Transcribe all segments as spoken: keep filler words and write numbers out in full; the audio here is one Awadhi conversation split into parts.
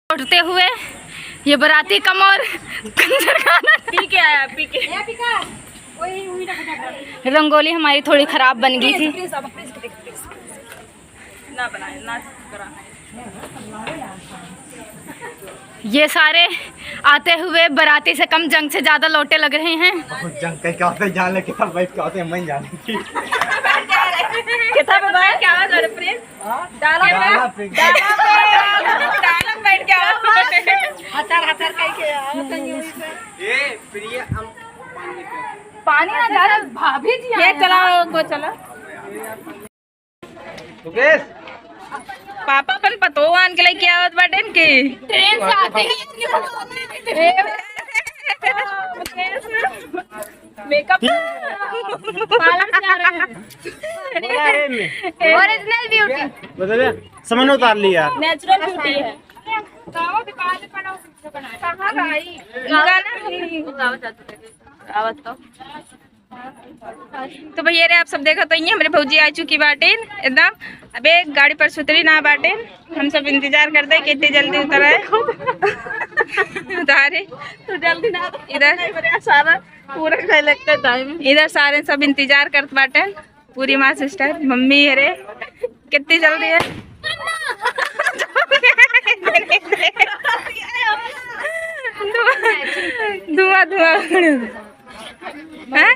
लौटते हुए ये बाराती कमर कंजर खाना पी के आया, पी के। रंगोली हमारी थोड़ी खराब बन गई थी। ना बनाए, ना करा। ये सारे आते हुए बाराती से कम जंग से ज्यादा लोटे लग रहे हैं। बहुत जंग कहीं क्या होता है, जान लेके सब बैठ के होते हैं, मैं जाने की। कितना पे बैठ क्या आवाज आ रही प्रेम? डाला डाला बैठ, पे। डाला बैठ, डाला बैठ क्या आवाज? हतर हतर कहीं के आवाज नहीं हुई सर। ए प्रिय, हम पानी ना ज्यादा, भाभी जी ये आए हैं। चलाओ, गो चला। मुकेश। पापा अपन पतोह आन के लेके आवत बाटेन की। ट्रेन से आते ही इनके पतोह ने मेकअप पार्लर से आ रहे हैं। बोला है मैं। ओरिजिनल ब्यूटी। बदले, समन उतार लिया। नेचुरल ब्यूटी है। कहाँ भाई? गाना नहीं। आवत तो। तो भैया रे, आप सब देखत होइए, हमरे भौजी आ चुकी बाटेन एकदम। अबे गाड़ी पर सुतरी ना बाटेन, हम सब इंतजार करते कितनी जल्दी उतर आए। उतारे तो जल्दी ना, इधर सारा पूरा खाए लगता है टाइम। इधर सारे सब इंतजार करत बाटेन, पूरी माँ सिस्टर, मम्मी है रे, कितनी जल्दी है। धुआं, धुआं, धुआं। हैं?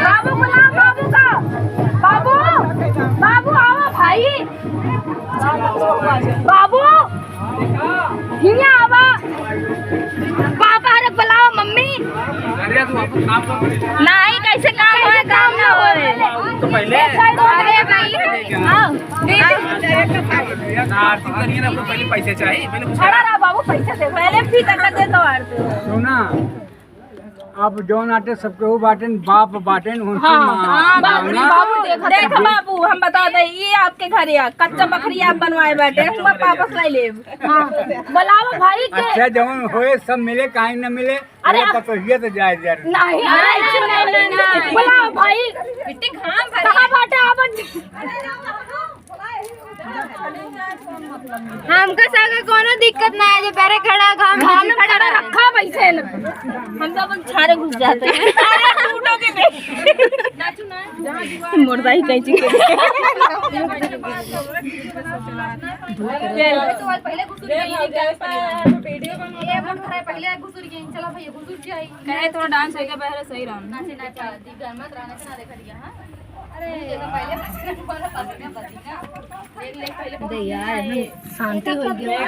बाबू बुलाओ, बाबू का। बाबू, बाबू आवा भाई। बाबू, हियाँ आवा। पापा, अरे बुलाओ मम्मी। अरे तू अपन काम कर। नहीं, कैसे काम होए, काम ना होए। तो पहले एक side हो गया भाई। आओ। आरती करिए ना, आपको पहले पैसे चाहिए, पहले कुछ खड़ा रहा बाबू, पैसे दे। पहले फीता कर दे तो आरती। सुना, अब जौन आटे सबके वो बाटेन, बाप बाटेन, उनसे हाँ, माँ हाँ, बाबू, मांगना। बाबू, देख, देख बाबू, हम बता दे, ये आपके घर या कच्चा बकरी आप बनवाए बैठे, हम वापस ले लेब। हाँ, बुलाओ भाई के। अच्छा, जौन होए सब मिले, काहे न मिले, अरे अरे आप पतोहिया तो जाए यार। नहीं, अरे नहीं, नहीं, नहीं। बुलाओ भाई। इतने घाम भरे। कहाँ बाटे आवत? हमका सबके कोनो दिक्कत ना है, जो पहले खड़ा घाम हम खड़ा रखा वैसे न। हम तो अपन छारे घुस जाते हैं। अरे टूटो के देख। मुर्दा ही कैंची के। पहले घुसुर गई। ये मन खराब, पहले घुसुर गई। चलो भैया, घुसुर जाई। कहे थोड़ा डांस हो गया, पहले सही रहा। नाचे, नाचे, दी गन मत रहा, नाचे ना देखा दिया, हाँ? अरे, ये तो पहले पसीना, पसीना, पसीना। देख, देख, पहले दे यार, हम शांति हो गया।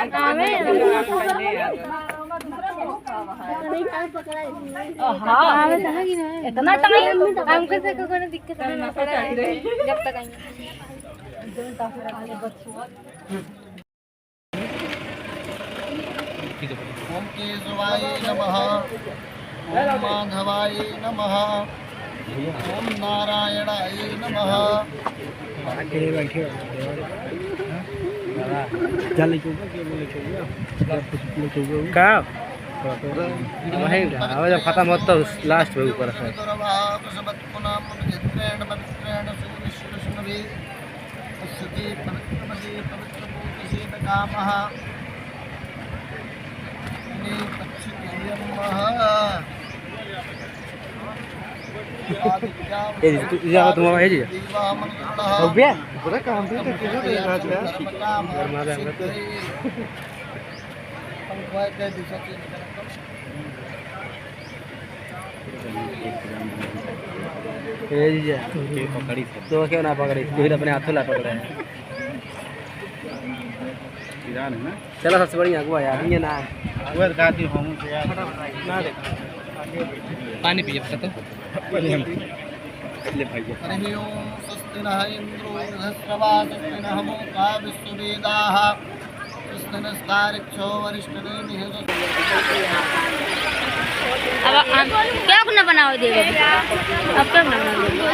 हाँ। इतना टाइम। हमको से को कोनो दिक्कत नहीं है। जब तक आएंगे। ओम केशवाय नमः, ओम माधवाय नमः, ओम नारायणाय नमः। का? वही, हाँ, जब खत्म होता है, last में ऊपर है। ए, तू, ये आओ, तुम आओ, ए जी। हो गया? पूरा काम भी तो किसी को नहीं बात है। गरमा दे हमरा तो। ए जीजा। के पकड़ी थे? तो क्यों ना पकड़ी? तू ही तो अपने हाथों ला पकड़े है। ईरान है ना? चलो, सबसे बढ़िया अगुआ यार, ये ना है। अगुआ तो कहती हूँ, हम से यार। ना दे। पानी पिए, पता तो? पानी हम। ले भाई। हरि ओम, स्वस्ति नः इन्द्रो वृद्धश्रवाः, स्वस्ति नः अमूका विश्ववेदाः। अब हम क्या अपना बनाओ देवे? अब क्या अपना बनाओ देवे?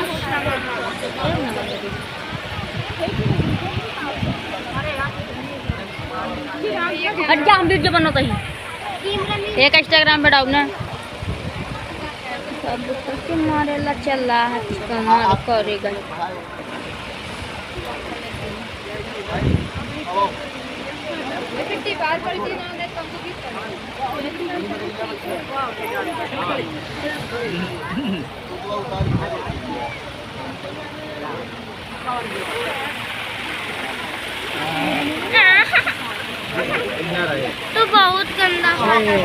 हट जा, हम वीडियो बनाते हैं। एक Instagram पे डाउन ना। सब तो के मारेला चला है, कमाल करेगा। तो बहुत गंदा है।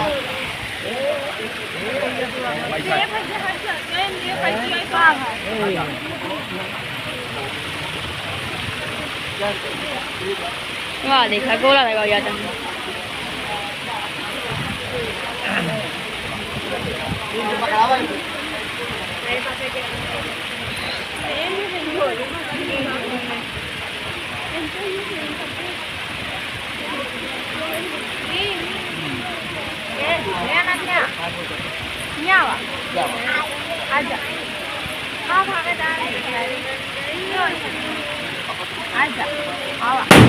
वाह, देखा, गोला लगा हुआ था।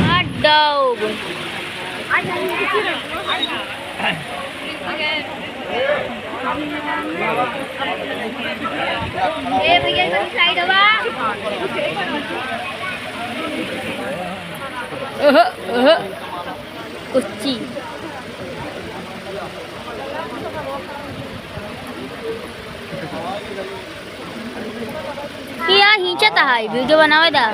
Hot dog। ए भैया, इधर side बा। ओहो, ओहो। कुच्ची। किया हिंचत है, वीडियो बनावे दा।